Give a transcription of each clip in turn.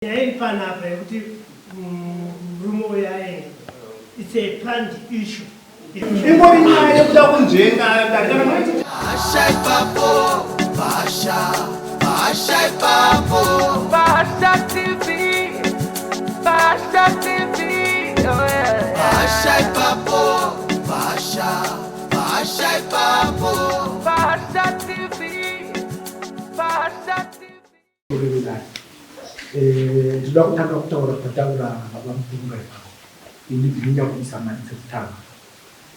Nyaya iri panapa yekuti murume uyu aenda, it's a planned issue. Ingori nyaya yekuda kunzvenga darikana maiti. Pasha ipapo, pasha, pasha ipapo. Pasha TV, Pasha TV, oh yeah. Pasha ipapo, pasha, pasha ipapo. Pasha TV, Pasha TV. Kureverana. Eh, ndinoda kutanga kutaura pataura baba Mupunga ipapo. Ini ndini nyakubisa mari dzekutanga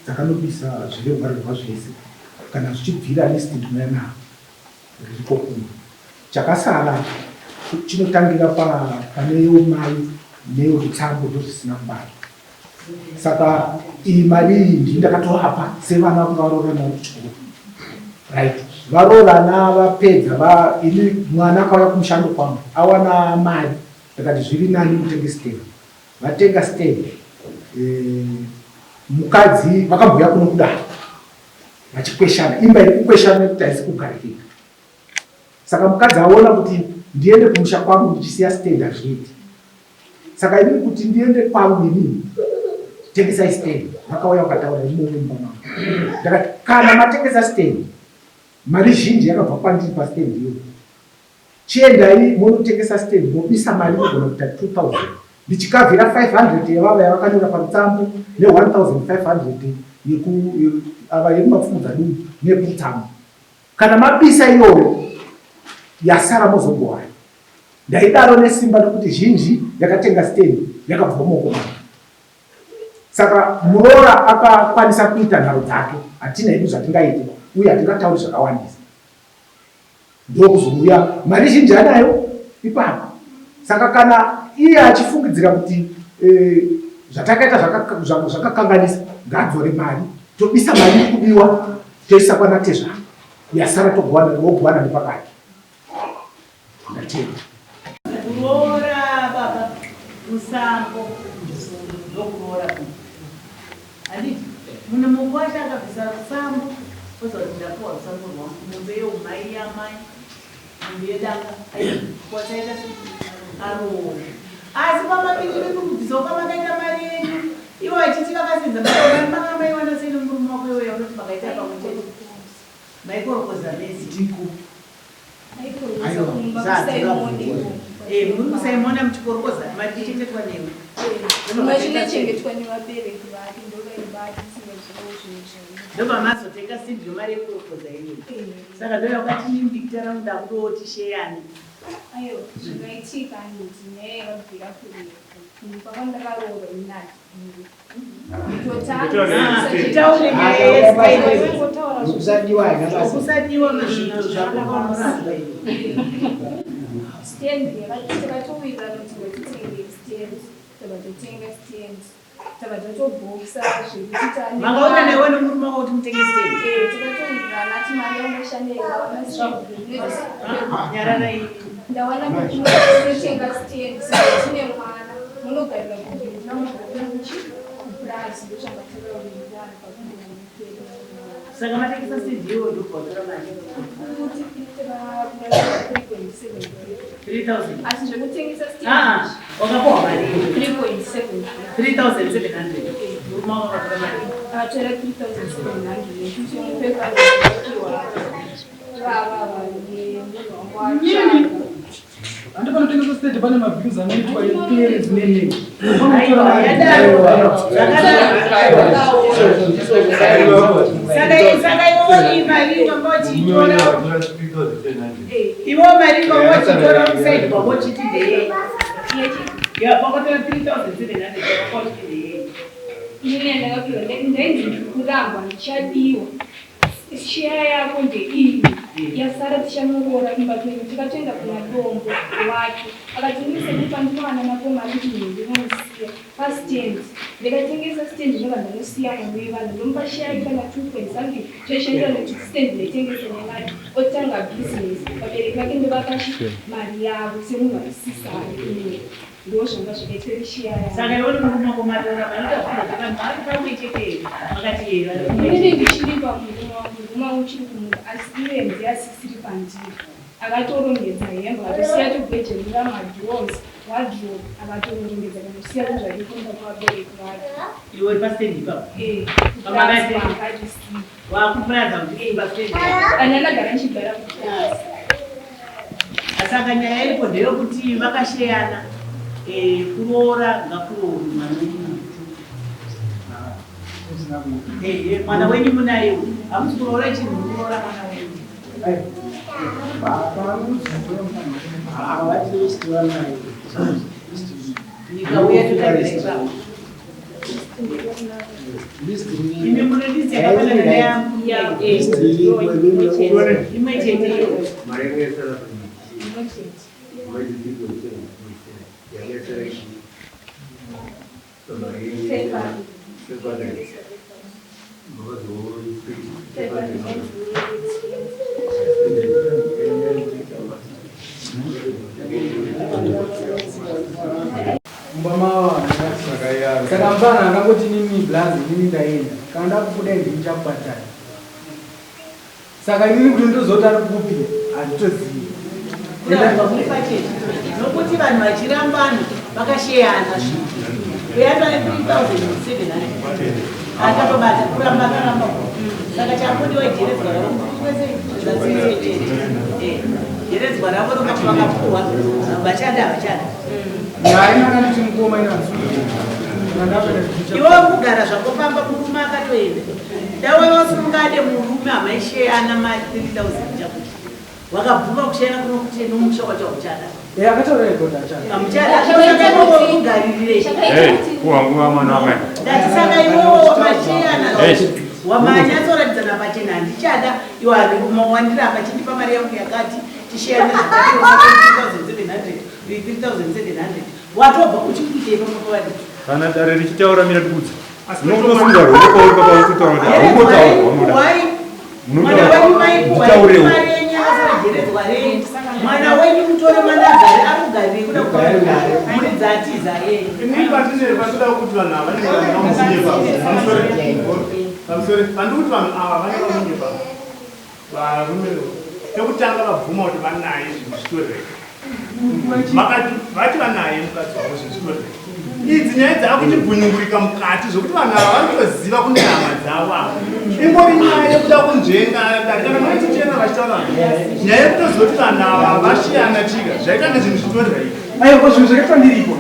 dzakanobisa zvirehwa-rehwa zvese kana zvichibvira list ndinouya naro ririko kuno. Chakasara chinotangira pa pane yeumai neyerutsambo ndozvisina kubatwa. Saka iyi mari iyi ndini ndakatovapa sevana vanga varoorana vari kuchikoro. Right. Varoorana vapedza va ini mwana akauya kumushando kwangu awana mari ndakati zviri nani mutenge stand. Vatenga stand eh, mukadzi vakambouya kuno kudaro vachikweshana imba iri kukweshana nekuti haisi kugarikika. Saka mukadzi aona kuti ndiende kumusha kwangu ndichisiya stand hazviiti. Saka inini kuti ndiende kwangu inini tengesai stand. Vakauya vakataura imomo mumba mangu. Ndakati kana matengesa stand mari zhinji yakabva kwandiri pastand iyoyo. Chiendai monotengesa stand mobisa mari inogona kuita 2000 ndichikavhira 500 yevava yavakanyora parutsambo ne 1500 yeku ava yekumapfumudza dunhu nekurutsambo. Kana mabisa iyoyo yasara mozogowana. Ndaidaro nesimba nekuti zhinji yakatenga stand yakabva mumaoko mangu. Saka muroora akakwanisa kuita nharo dzake, hatina hedu zvatingaite uye hatingatauri zvakawandisa. Ndokuzouya mari zhinji anayo ipapo. Saka kana iye achifungidzira kuti eh, zvatakaita zvakakanganisa, ngaadzore mari, tobisa mari iri kubiwa toisa kwana tezvara, yasara togowana wogowana nepakati. Ndatenda. Kuroora baba musango ndokuroora kuno handiti munhu mukwasha akabvisa rusambo oziva kuti ndapuwa rusambo rwangu mombe yeumai yamai mombe yedanga kwachaita aroora asi pamabikibiki kubvisa kwamakaita mari yenyu ivo vachiti vakasenza mari manga maiwana sei nomurume wako iweyo unoti makaita pamwe chete maikorokoza mezi Ndiko. Muri kusaimona muchikorokoza mari ichichengetwa newe. Chinochengetwa nevabereki vake ndovaibata ndobva mazotenga simbi yomari yekukorokoza iyoyo. Saka ndoyakati ndikita rangu ndakutooti sheyani. Aiwa, zvakaitika handiti nyaya yakabvira kurefu kumba kwandakaroorwa inati Taure nyaya yese. Kusadiwa haina basa. Kusadiwa zvinhu zvako. Stand takatowirirana kuti ngatitenge stand, tabva tatenga stand, tabva tatobhokisa zvekuti tane. Makaona newe nomurume wako kuti mutenge stand. Eh, takatowirirana ati mari yaungashandei ndawana stand. Nyararai. Ndawana pekutenga stand saka tine mwana munogarira kupi ndinomugarira kuchi kupurazi ndozvambatakawirirana pakuenda kwedu. Saka matengesa stand iyoyo ndobva watora mari. Kuti tira 3.7 3000. Asi zvekutengesa stand Ah, wakapuwa mari. 3.7 3700. Murume wako akatora mari. Akatora 3700 nekuti mupepa apiwa vava nemunhu wangu Nyini. watsvaga. Handi panotengeswa stage pane maviews anoitwa clearance nenei. Aiwa, yadaro. Zvakadaro. Saka saka iwewe iyi mari wanga uchiitora. Iwewe mari wanga uchiitora kuside kwako uchiti ndeyei. Ya pakatora 3700 wanga uchiti ndeyei. Ini ndakapiwa ndainzi ndiri kurambwa ndichadiwa sheya yako ndeiyi yasara tichanoroora kumba kwenyu tikatoenda kuna dombo wake akati ini sekupa ndinowana napo mari kuti munhu ndinomusiya pastand ndikatengesa stand ndobva ndanosiya munhu wevanhu ndomupa sheya yake kana 2 point something zveshandira nekuti stand ndaitengesa nemari otanga bhizinesi vabereki vake ndovakachi mari yavo semunhu aisisari inini ndo zvanga zvakaita sheya yavo. Saka iwe nemurume wako maroora vanoita zvinhu zvakanhu vari pamwe chete here? Makati yee vari pamwe Inini chete. ndichiri pamurume wangu, murume wangu uchiri kumuda asi iye ndiye asisiri pandiri. Akatorongedza hembe akatosiya togwejenura madoors, wardrobe akatorongedza kanosiya zvake kumba kwavabereki vake. Iwe uri pastendi ipapo? Eh, Pamakati? akatisiya. Wakupuraza kuti pastendi. Ana ndagara ndichigara kupurazi. Saka nyaya iripo ndeyekuti vakasheyana eh, kuroora ngakuroorwe mwana wenyu. Eh, eh, mwana wenyu munaye hamusi kuroora chinhu mukuroora mwana wenyu. Nyika uya totangira ipapo. Imi mune list yakafanana neyangu imwe chete iyo. Imwe chete. Mumba mavo. Saka mufana akangoti nini blazi, nini ndaenda, kana ndakubuda ndini ndichakubatai. Saka inini kuti ndozoti ari kupi handitozivi. Kuramba kuri pachena nokuti vanhu vachirambana vakasheyana zvinhu uyatwa ne3700 akatobata kuramba akaramba. Saka chakodiwa ijeredzwa ravo kwese jeredzwa ravo rokati vakapuhwa vachada havachada. Nyaya inakanditi mukoma ina. Iwe kugara zvako pamba murume akatoenda, dawe vasungade murume hamaisheyana mari 3000 chakuti wakabvuma kusheyana kuno kuti nomusha wacho hauchada. Akataura ega achada. Hamuchada, ugaririre. Kuwa nguva mwana wamai. Ndati saka iwowo wamasheyana Hey. wamanyatsoratidzana pachena, handichada, iwe wandiramba, chindipa mari yangu yakati tisheyane zvakati 3700 3700 watobva uchikuitei pamwe pavadiki? Kana dare richitaura, mira tikudza. Unotosunga ruoko uri papa uchitaura kuti haungotaura waunoda. Mwana wenyu maikuwa Nditaurewo. mari yenyu yakasara jeredzwa renyu. Mwana wenyu mutore, mwana agare arikugarire kuda muri dzatiza yeye. Inini patine patoda kuti vanhu ava vanenge vamunyepa. Pamusoro pandiri kuti vanhu ava vanenge vamunyepa, varume pekutanga vabvuma kuti vanaye, zvinhu zvitoreke. Vakati vati vanaye mukadzi wavo, zvinhu zvitoreke. Idzi nyaya dzakuchibhunyungurika mukati zvokuti vanhu ava vari kutoziva kune hama dzavo. Ava ingori nyaya yekuda kunzvenga dare. Kana maitichena vachitaura nyaya yekutozoti vanhu ava vashiyana chika zvaita nezvinhu zvitoreke. Aiwa, zvinhu zvakaitwa ndiripo.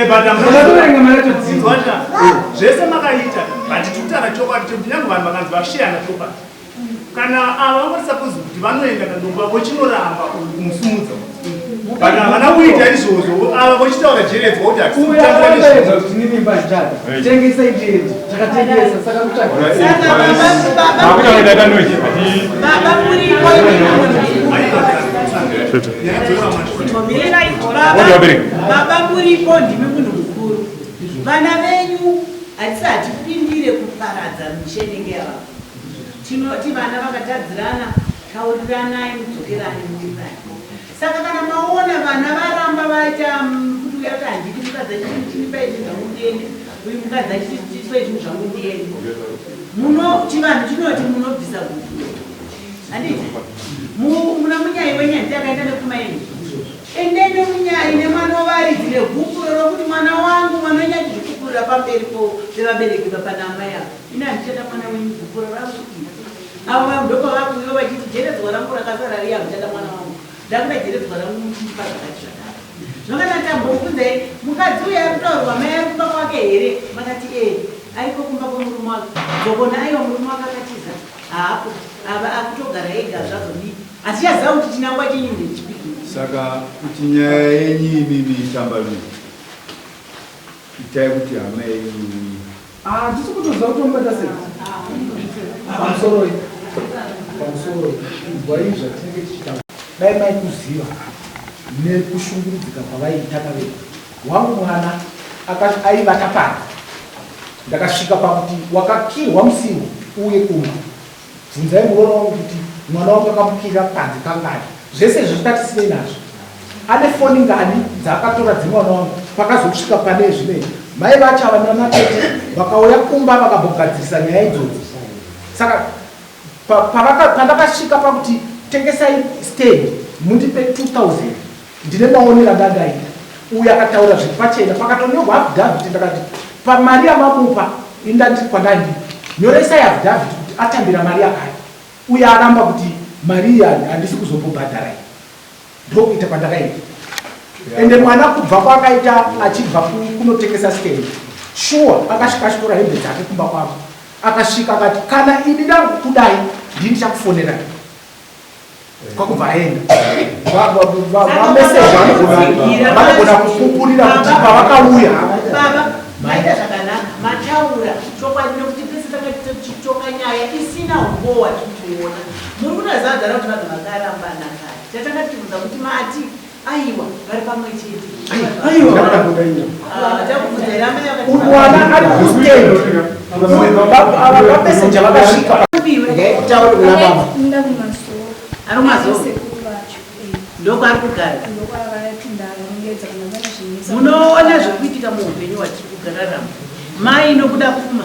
But Ndakatoverenga mari yacho dzimwe. Dzwacha zvese makaita, but tikutaura chokwadi chekuti nyange vanhu vakanzi vashiyana property, kana ava vangori suppose kuti vanoenda kadombo vochinoramba kumusumudza, but havana kuita izvozvo. Ava vochitaura jeredzwa kuti hatisi Uya kutambira akaedza nezvinhu. kuti nini imba ndichada tengesai ndiende, takatengesa, saka kutsvaga. Saka baba Makuita kuti daita noise. Baba muripo. Odi vabereki. Baba muripo, ndimi munhu mukuru. Vana venyu hatisi hatipindire kuparadza misha inenge yavako. Tinoti vana vakatadzirana, tauriranai, mudzokerane, muwirirane. Saka kana maona vana varamba vaita kuti uya kuti handidi mukadzi achiti chinipai zvinhu zvangu ndiende, uyu mukadzi achiti chipai zvinhu zvangu ndiende, muno chivanhu chinoti munobvisa gupuro, handiti? Muna munyai wenyanzi akaenda nekumaini, endei nomunyai nemwana wavaridzi negupuro rokuti mwana wangu, mwana wenyu achizvikupurira pamberi pevabereki baba naamai avo, ine handichada mwana wenyu, gupuro rangu iri. Avo vanhu ndopavakuuya vachiti jeredzwa rangu rakasara riya, handichada mwana wangu, ndakuda jeredzwa rangu, muchindipa zvakati zvakati. Zvakana tambobvunzai mukadzi uyu ari kutaurwa, mai ari kumba kwake here? Makati ee, ariko kumba kwemurume wake. Dzokona, aiwa, murume wake akatiza, haapo, ava akutogara ega. Zvazodii? Hatichaziva kuti chinangwa chenyu ndechipi. Saka kuti nyaya yenyu imimi itambanuke, itai kuti hama yenyu iuye. Hatisi kutoziva kuti wamubata sei. Pamusoroi, pamusoroi, inzwai zvatinenge tichitaura. Dai mai kuziva nekushungurudzika kwavaiita kavega wangu mwana aivata panze, ndakasvika pakuti wakakirwa musiwo uye kumba. Bvunzai muroora wangu kuti mwana wangu akamukirira panze kangani. Zvese izvo zvitatisinei nazvo, ane foni ngani dzaakatora dzemwana wangu. Pakazosvika pane zvinei, mai vacho ava nanatete vakauya kumba vakambogadzirisa nyaya idzodzi. Saka pandakasvika pakuti tengesai stand. Mundipe 2000 ndine maonero andandaita. Uyu akataura zviri pachena pakatonyorwa affidavit ndakati pamari yamamupa ini ndandiri kwandandiri nyoresai affidavit kuti atambira mari yakati. Uye aramba kuti mari iyi handisi kuzombobhadhara iyi. Ndokuita kwandakaita. Ende mwana kubva kwaakaita achibva kunotengesa stand sure akasvika achitora hembe dzake kumba kwavo akasvika akati kana ini ndakudai ndini ndichakufonerai kwakubva aenda vameseji vanogona kupupurira kuti pavakauya baba maita zvakanaka mataura chokwadi nekuti pese tanga tichitonga nyaya isina umbowo watiri kuona muri kutazadzara kuti vanhu vakarambana kare chatanga tichibvunza kuti mati aiwa vari pamwe chete mwana ari kustand ava vameseja vakasvika tauri kuna baba ari kumazowe ndokwaari kugara munoona zvekuitika muupenyu hwatiri kugararama mai nokuda pfuma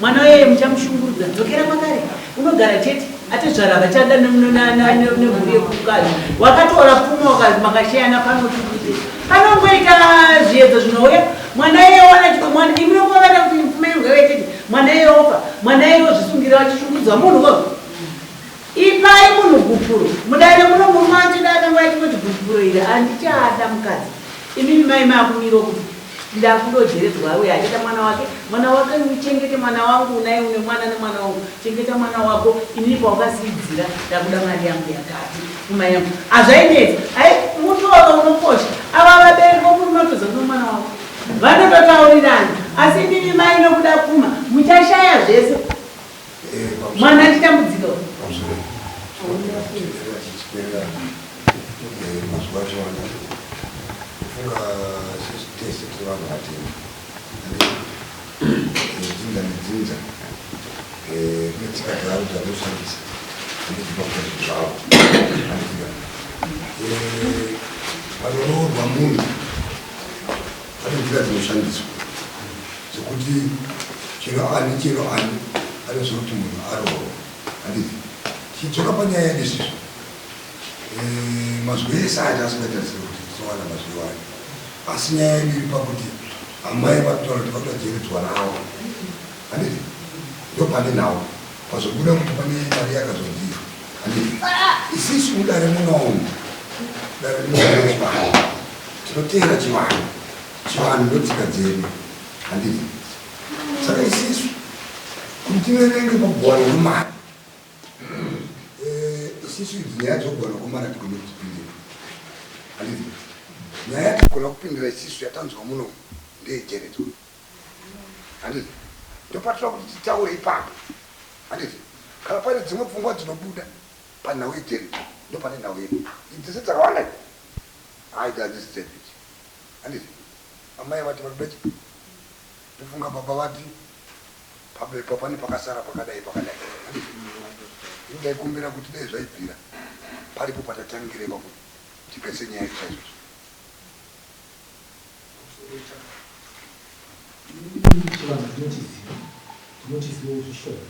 mwana weye muchamushungurudza dzokera kwakare unogara chete atezvara vachada nemhuri yekukadzi wakatora pfuma makasheyana panotukuti panongoita zviedzo zvinouya mwana iye wana chiko mwana imi nokovata kuti pfuma irwewe chete mwana iye ofa mwana iye ozvisungira achishungurudzwa munhu ko Ipai munhu gupuro. Mudare muno murume wacho dai akanga achingoti gupuro iri handichada mukadzi. Imimi mai makumiro kuti ndakudojeredzwa uye achada mwana wake. Mwana wake uchengete mwana wangu unaye une mwana nemwana wangu. Chengeta mwana wako inini pawakasiidzira ndakuda mari yangu yakati. Pfuma yangu. Hazvainetsa. Ai mutoro unokosha. Ava vabereki vomurume vatoza kuno mwana wako. Vanototaurirana. Asi imimi mai nokuda pfuma muchashaya zvese. Mwana achitambudzika mazuva acho wana kufunga isusu tese tiri vanhu vatema dzinza nedzinza rine tsika dzaro dzavanoshandisa handiziva kuita zvinhu zvavo handiziva panoroorwa munhu Pane nzira dzinoshandiswa dzekuti chero ani chero ani anoziva kuti munhu aroorwa handiti tichidzoka panyaya yedu isusu eh, mazwi ese aya taasingatarisire kuti tinowana mazwi iwayo asi nyaya yedu iri pakuti amai vatotaura kuti vatojeredzwa ravo handiti ndopane nhau pazobuda kuti pane mari yakazodii handiti isisu mudare munomu dare rinochivanhu Tinoteera chivanhu. Chivanhu ndotsika dzedu. Handiti? Saka isisu kuti tiverenge pakugowana kwemari eh, isisu idzi nyaya dzokugowana kwemari hatigone kudzipindira. Handiti? Nyaya yatigona kupindira isisu yatanzwa muno ndeyejeredzwa. Handiti? Ndopatinoda kuti titaure ipapo. Handiti? Kana pane dzimwe pfungwa dzinobuda panhau yejeredzwa ndopane nhau yedu. Idzi dzese dzakawanda idzi. Hayi hadzisi dzedu idzi. Handiti amai vati varikuda chii? Ndofunga baba vati pabepa pane pakasara pakadai pakadai. Handiti ini ndaikumbira kuti dai zvaibvira paripo patatangira ipapo tipese nyaya yedu saizvozvo. Chivanhu ndinochiziva, ndinochizivawo zvishoma.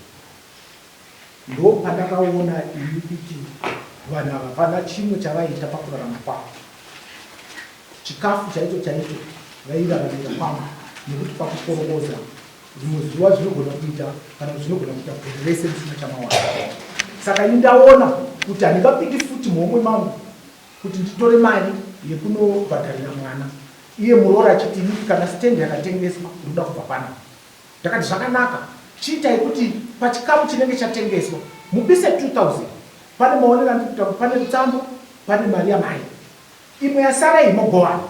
Ndopandakaona ini kuti vanhu ava hapana chimwe chavaiita pakurarama kwavo. Chikafu chaicho chaicho vairaramira kwangu nekuti pakukorokoza rimwe zuva zvinogona kuita kana kuti zvinogona kuita gore rese musina chamawana. Saka ini ndaona kuti handingapindi futi muhomwe mangu kuti nditore mari yekunobhadharira mwana iye muroora achiti inini kana stand yakatengeswa ndinoda kubva pano. Ndakati zvakanaka chiitai kuti pachikamu chinenge chatengeswa mubise 2000 pane maonero andiri kuita kuti pane rutsambo pane mari yamai imwe yasara iyi mogowana.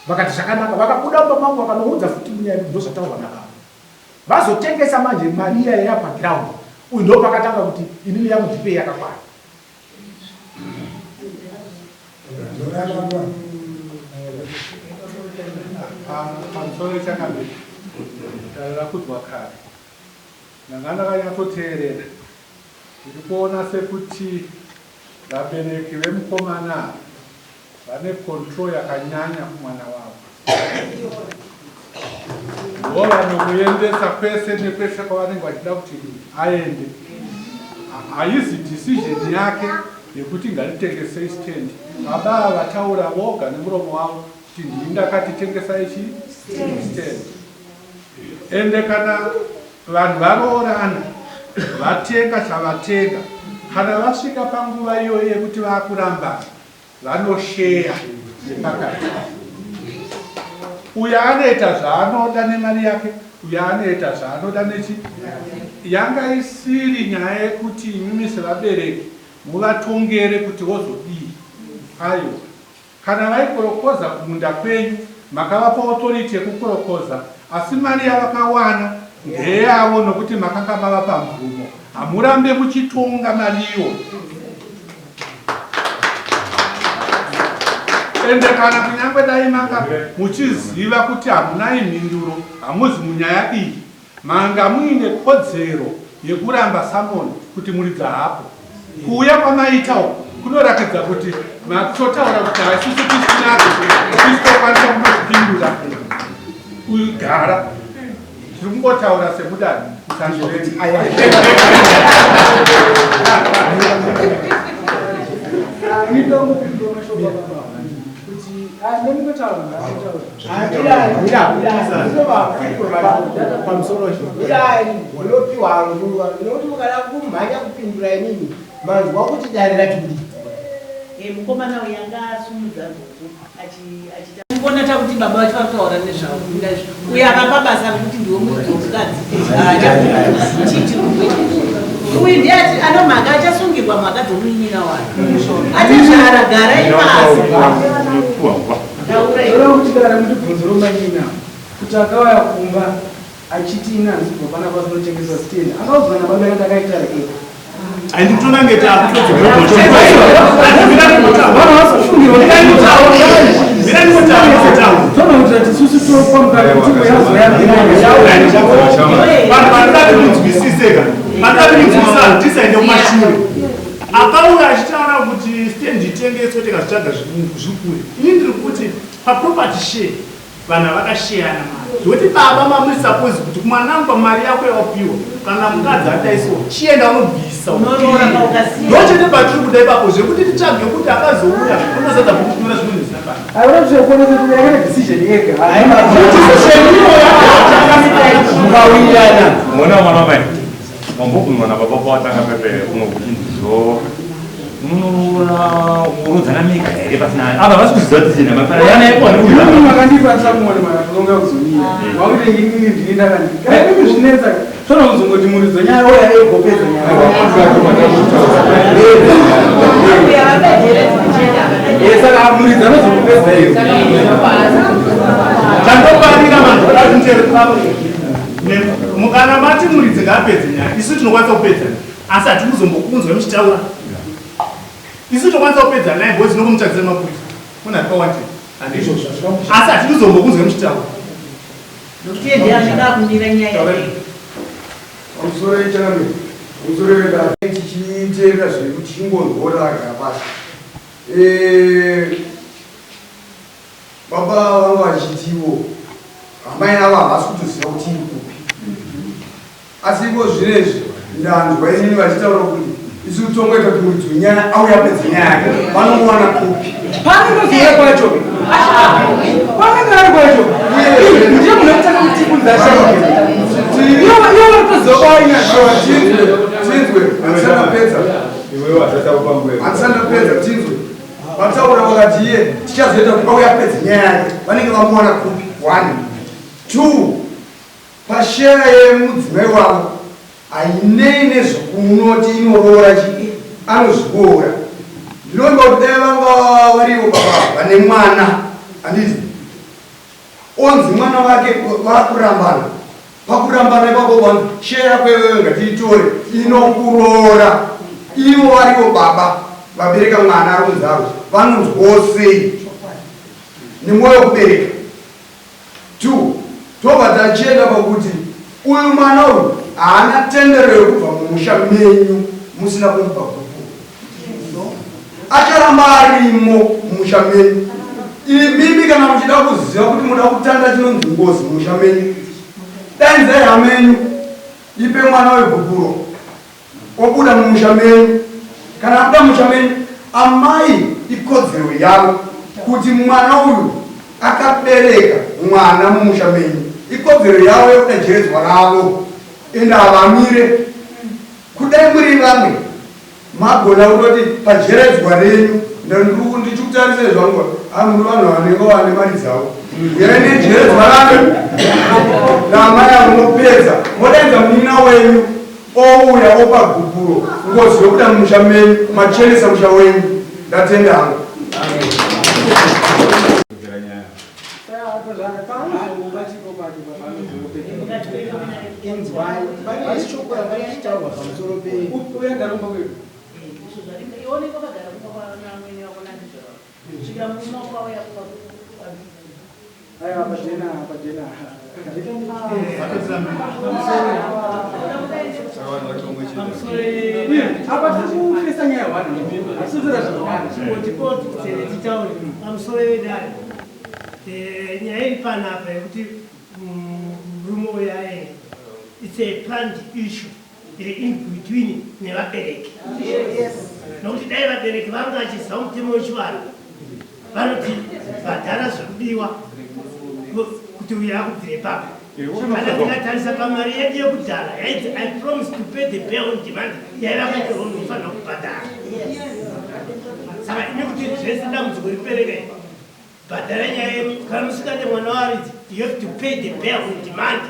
Vakati zvakanaka vakabuda mumba mangu vakanoudza futi munyaya kuti ndozvataurwa nababa. Vazotengesa manje mari iya yaya paground uyu ndopakatanga kuti inini yangu ndipei yakakwana. Pamusoro chakambiri dare rakudzwa kare ndanga ndakanyatsoteerera ndiri kuona sekuti vabereki vemukomana ava vane control yakanyanya kumwana wavo ndo vanomuendesa kwese nekwese kwavanenge vachida kuti aende haizi decision yake. yekuti ngatitengesei stand. Baba ava vataura voga nemuromo wavo kuti ndini ndakati tengesai chi stand. Ende kana vanhu varoorana vatenga chavatenga, kana vasvika panguva iyoyo yekuti vakurambana, vanosheya nepakati. Uyo anoita zvaanoda nemari yake, uyo anoita zvaanoda nechi. Yanga isiri nyaya yekuti imimi sevabereki muvatongere kuti wozodii. Aiwa. Kana vaikorokoza kumunda kwenyu makavapa authority yekukorokoza asi mari yavakawana ndeyavo nokuti makanga mavapa mvumo. Hamurambe muchitonga mari iyoyo. Ende kana kunyangwe dai manga muchiziva kuti hamunai mhinduro hamuzi munyaya iyi Manga muine kodzero yekuramba summon kuti muridzi haapo. Kuuya kwamaita uku kunoratidza kuti makutotaura kuti haisusu tisinadzo tisu tokwanisa kunozvipindura. Gara. Tiri kungotaura semudare musandiremi. Unopiwa nguva nokuti mukada kumhanya kupindura inini manzwa kuti dare rati kudii. Eh, mukomana uyu anga asumudza ruoko achiita kuona takuti baba vacho vakutaura nezvavo kuda izvi uyu akapa basa rekuti ndiwe muridzi womukadzi chii chiri kumboita uyu ndiye ati ano mhaka achasungirwa mhaka dzomunin'ina wake atezvara garai pasi Taura kuti dare mundibvunzo romanyina kuti akauya kumba achiti ini handisi kubva pana pasinotengeswa stand akaudzwa nababa yake ndakaita here tisaende kumashure akauya achitaura kuti stand itengeswe tikazvitsvaga zvikure ini ndiri kuti paproperty share Vanhu ava vakasheyana mari zvekuti baba mamuri suppose kuti mwanangu pamari yako yawapiwa kana mukadzi adaiso chienda unobvisa ndochete patiri kuda ipapo zvekuti titsvage kuti akazouya unozadza bhuku kunyora zvimwe zvisina basa. Mukawirirana. Mwana mwana mai. Wambobvunzwa nababa pawatanga pepe kuno kuchinzi munoona mega here pasina ava vasi kuziva kuti chena mafana yana yeko ani uyu makandipa samuone makatonga kuzomira wakuti inini ndini ndakandi kana mimi zvinetsa tona kuzongoti muridzo nyaya oya egopedza nyaya saka muridzi anozokupedza iyo chandofarira vanhu Mukana mati muridzi ngaapedze nyaya, isu tinokwanisa kupedza asi hatikuzombokunzwa muchitaura. Isu tinokwanisa kupedza naye because tinomutsvagira mapurisa. Munhu ari pawanted. Handizvo. Asi hatikuzombokunzwa muchitaura. Nokuti ndiye anenge akumira nyaya yake. Pamusoro ichanami, pamusoro yedare tichiteerera zvedu tichingonzwa takagara pasi. Eh, Baba vanga vachitiwo amai ava havasi kutoziva kuti iri kupi. Asi iko zvinezvi ndanzwa inini vachitaura kuti isu tongoita kuti muridzi wenyaya auye apedze nyaya yake vanomuwana kupi. Paanenge kwacho. Paanenge ari kwacho. Ndiye munhu akutanga kuti kunza shaike. Iwo iwo vatoziva kwaari Tinzwe, tinzwe, handisati ndapedza. Handisati ndapedza, tinzwe. Vataura vakati iye tichazoita kuti auye apedze nyaya yake vanenge vamuwana kupi one two pashera yemudzimai wavo hainei nezvekunoti inoroora chi anozviroora ndinovimba kuti dai vanga varivo baba vane mwana handiti onzi mwana wake vakurambana pakurambana ipapo vanhu share yako iwewe ngatiitore inokuroora ivo varivo baba vabereka mwana ari kunzaro vanonzwawo sei nemwoyo wekubereka two tobva tachienda pakuti uyu mwana uyu haana tendero yekubva mumusha menyu musina kumupa gupuro acharamba arimo mumusha menyu Imimi kana muchida kuziva kuti muda kutanda chinonzi ngozi mumusha menyu, dainzai hama yenyu ipe mwana wegupuro obuda mumusha menyu. Kana abuda mumusha menyu, Amai ikodzero yavo kuti mwana uyu akabereka mwana mumusha menyu, ikodzero yavo yekuda jeredzwa ravo, ende havamire. Kudai muri vamwe magona kutoti pajeredzwa renyu ndichikutarisai zvangu, ah, muri vanhu vanenge vane mari dzavo, uyai nejeredzwa ranu naamai avo mopedza modaidza munin'ina wenyu ouya opa gupuro ngozi yokuda mumusha menyu machenesa musha wenyu. Ndatenda hangu. Inzwai, pane shoko ranga richitaurwa pamusoro pe Aiwa pajena pajena. Apa tiri kufesa nyaya one. Hatisitora zvakawanda. Titaure pamusoro vedare. Nyaya iri panapa yekuti murume uyu aenda. It's a planned issue iri in between nevabereki. Nokuti dai vabereki vanga vachiziva mutemo wechivanhu vanoti bhadhara zvekudiwa kuti uyu akubvire papo. Kana tikatarisa pamari yedu yekudhara yainzi I promise to pay the bail on demand yaiva katirwa munhu unofanira kubhadhara. Saka imi kuti zvese dambudziko ripereke bhadhara nyaya yenyu. Kana musingade mwana waridzi you have to pay the bail on demand,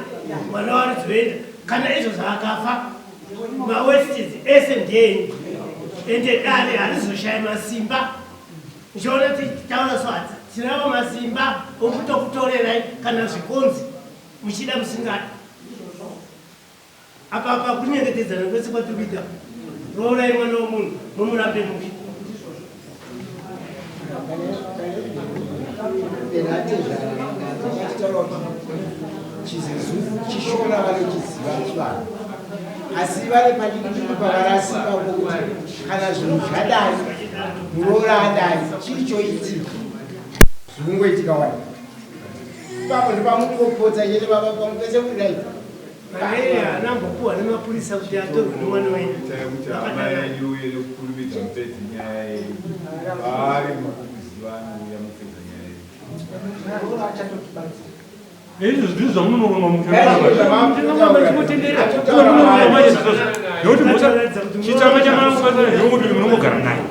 mwana waridzi woenda. Kana izvo zvaakafa mawastes ese ndeyenyu, ende dare harizoshaya masimba. Ndichiona tichitaura so hadzi tinavo masimba okutokutorerai kana zvikonzi muchida musingadi. Apa apa kunyengetedzana kwese kwatiri kuita, roorai mwana wemunhu mumurambe mufi. Chishona vanochiziva chivanhu, asi vane padiki pavarasika pokuti kana zvinhu zvadai, muroora adai, chii choitika? Zvikungoitika wani ipapo ndopamungopotsa chete baba pamupese muri right. Mari haana ambopuhwa nemapurisa kuti atorwe nemwana wenyu. Itai kuti hama yenyu uye nekukurumidza mupedze nyaya yenyu. Paari muri kumuziva anouya mopedza nyaya yenyu. Izvi ndizvo zvamunoona muchitenderera. Nekuti chitama chamangu ndokuti munongogara naye.